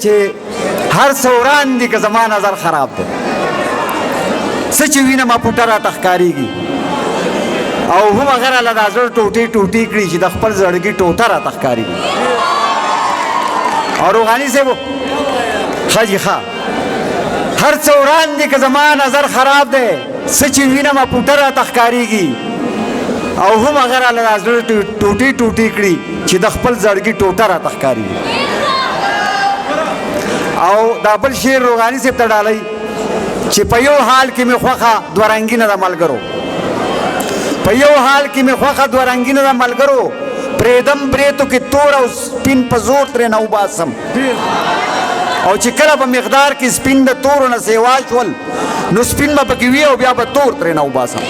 چې هر څه وران دي، که زما نظر خراب دی، څه چې وینم پوټه راته ښکارېږي، او هم هغه راله دا زړه ټوټې ټوټې کړي چې د خپل زړګي ټوټه راته ښکارېږي. او روغاني صاحب، ښه جي ښه، هر څه وران دي که زما نظر خراب دی، څه چې وینم پوټه راته ښکارېږي، او هم هغه راله دا زړه ټوټې ټوټې کړي چې د خپل زړګي ټوټه راته ښکارېږي. او دا بل شعر روغاني صاحب ته ډالۍ چې په یو حال کې مې خوښه دوه رنګینه د ملګرو، په یو حال کې مې خوښه دوه رنګینه د ملګرو، پرېدم برېتو کې تور او سپین په زور ترېنه وباسم، او چې کله په مقدار کې سپین د تورو نه سیوا شول نو سپین به پکې وي او بیا به تور ترېنه وباسم.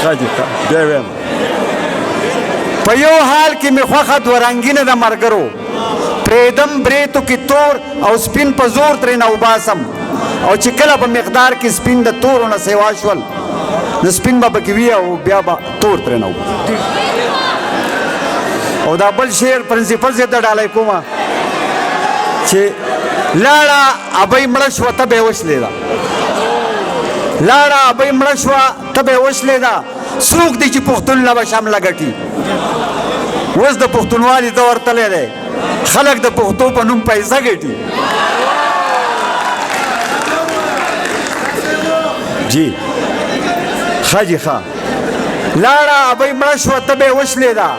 ښه جي ښه، بیا وایم، په یو حال کې مې خوښه دوه رنګینه د ملګرو، پرېدم برېتو کې تور او سپین په زور ترېنه وباسم، او چې کله په مقدار کې سپین د تورو نه سیوا شول نو سپین به پکې وي او بیا به تور ترېنه وباسم. او دا بل شعر پرنسپل صاحب ته ډالۍ کومه چې لاړه ابۍ مړه شوه ته به یې وشلېده، لاړه ابۍ مړه شوه ته به یې وشلېده، څوک دی چې پښتون له به شمله ګټي؟ اوس د پښتونوالي دور تللی دی، خلک د پښتو په نوم پیسه ګټي. جی ښه جي ښه، لاړه ابۍ مړه شوه ته به یې وشلېده،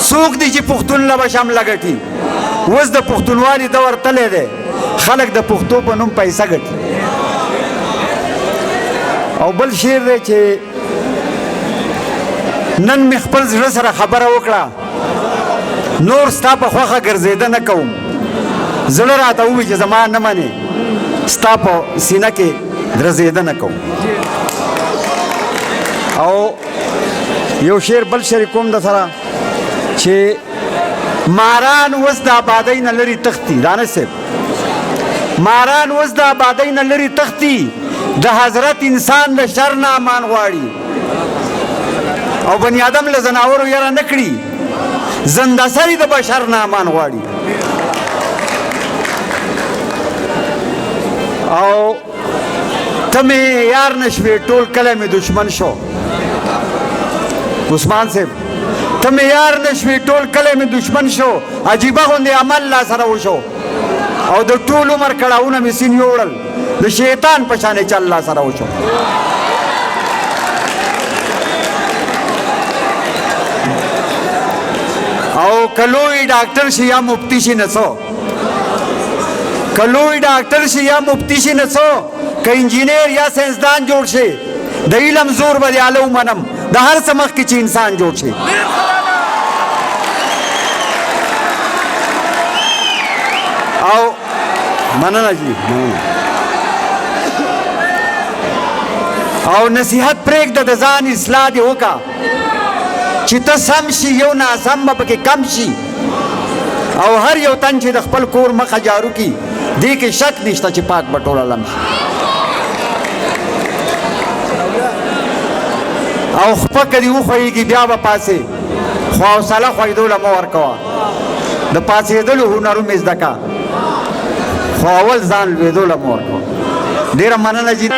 څوک دی چې پښتون له به شمله ګټي؟ اوس د پښتونوالي دور تللی دی، خلک د پښتو په نوم پیسه ګټي. او بل شعر دی چې نن مې خپل زړه سره خبره وکړه، نور ستا په خوښه ګرځېده نه کوم، زړه راته ووایي چې زما نه منې، ستا په سینه کې درزېده نه کوم. او یو شعر بل شریکوم د سره چې ماران اوس د آبادۍ نه لرې تښتي، دانش صاحب، ماران اوس د آبادۍ نه لرې تښتي، د حضرت انسان له شر نه امان غواړي، او بني آدم له ځناورو یره نه کړي، زنده سري د بشر نه امان غواړي. او ته مې یار نه شوې ټول کلی مې دشمن شو، عثمان صاحب ته مې یار نه شوې ټول کلی مې دشمن شو، عجیبه غوندې عمل لا سره وشو، او د ټول عمر کړاوونه مې سین یوړل، د شیطان په شانې چل لا سره وشو. او که لوی ډاکټر شي یا مفتي شي نه څه، که لوی ډاکټر شي یا مفتي شي نه څه، که انجینر یا ساینسدان جوړ شي، د علم زور به دې اله ومنم، د هر څه مخکې چې انسان جوړ شي. او مننه جی، مننه. او نصیحت پرېږده، د ځان اصلاح دې وکړه چې ته سم شي، یو ناسم به پکې کم شي. او هر یو تن چې د خپل کور مخه جارو کړي، دې کې شک نشته چې پاک به ټول عالم شي. او خپه که دې وښویېږي بیا به پاڅې، خو حوصله ښویېدو له مه ورکوه، د پاڅېدلو هنرو مې زده که، خو اول ځان لوېدو له مه ورکوه. ډېره مننه جي.